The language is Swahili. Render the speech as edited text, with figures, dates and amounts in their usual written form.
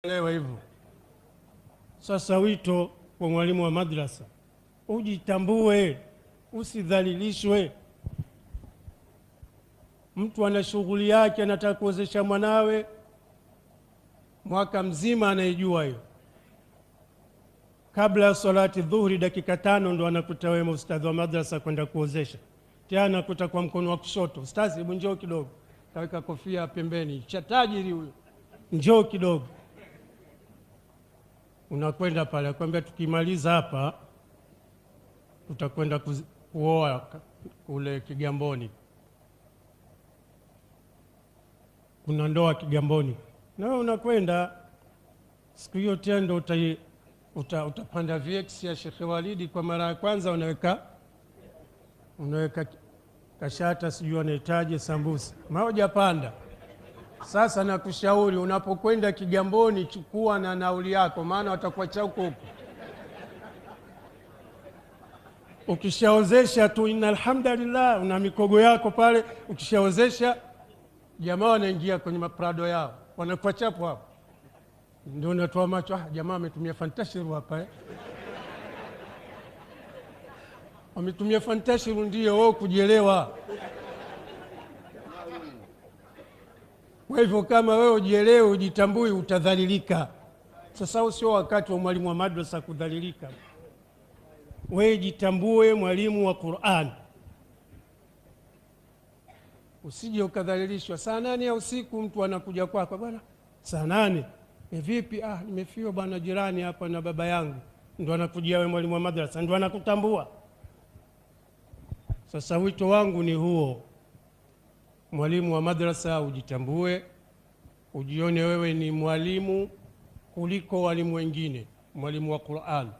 Elewa hivyo. Sasa wito kwa mwalimu wa madrasa, ujitambue, usidhalilishwe. Mtu ana shughuli yake, anataka kuozesha mwanawe, mwaka mzima anaijua hiyo. Kabla ya salati dhuhuri dakika 5 ndo anakuta wewe ustadhi wa madrasa kwenda kuozesha. Tena anakuta kwa mkono wa kushoto, ustadhi hebu njoo kidogo, kaweka kofia pembeni, cha tajiri huyo, njoo kidogo. Unakwenda pale, akwambia tukimaliza hapa tutakwenda kuoa kule Kigamboni. Kuna ndoa Kigamboni. Na wewe unakwenda siku hiyo tena ndo utapanda VX ya Sheikh Walidi kwa mara ya kwanza, unaweka kashata, sijui wanahitaji sambusa. Maana hujapanda. Sasa nakushauri unapokwenda Kigamboni chukua na nauli yako, maana watakuacha huko huko. Ukishaozesha tu innal hamdalillah, una mikogo yako pale, ukishaozesha jamaa wanaingia kwenye maprado yao, wanakuacha hapo hapo. Ndio unatoa macho, jamaa ametumia fantashiru hapa. Wametumia fantashiru ndio wao kujielewa. Kwa hivyo kama wewe ujielewe, ujitambui, utadhalilika. Sasa sio wakati wa mwalimu wa madrasa kudhalilika. Wewe jitambue, mwalimu wa Qur'an. Usije ukadhalilishwa. Saa 8 ya usiku mtu anakuja kwako, bwana, saa 8. Vipi? Nimefiwa bwana jirani hapa na baba yangu. Ndio anakujia wewe mwalimu wa madrasa, ndio anakutambua. Sasa wito wangu ni huo. Mwalimu wa madrasa ujitambue, ujione wewe ni mwalimu kuliko walimu wengine, mwalimu wa Qur'an.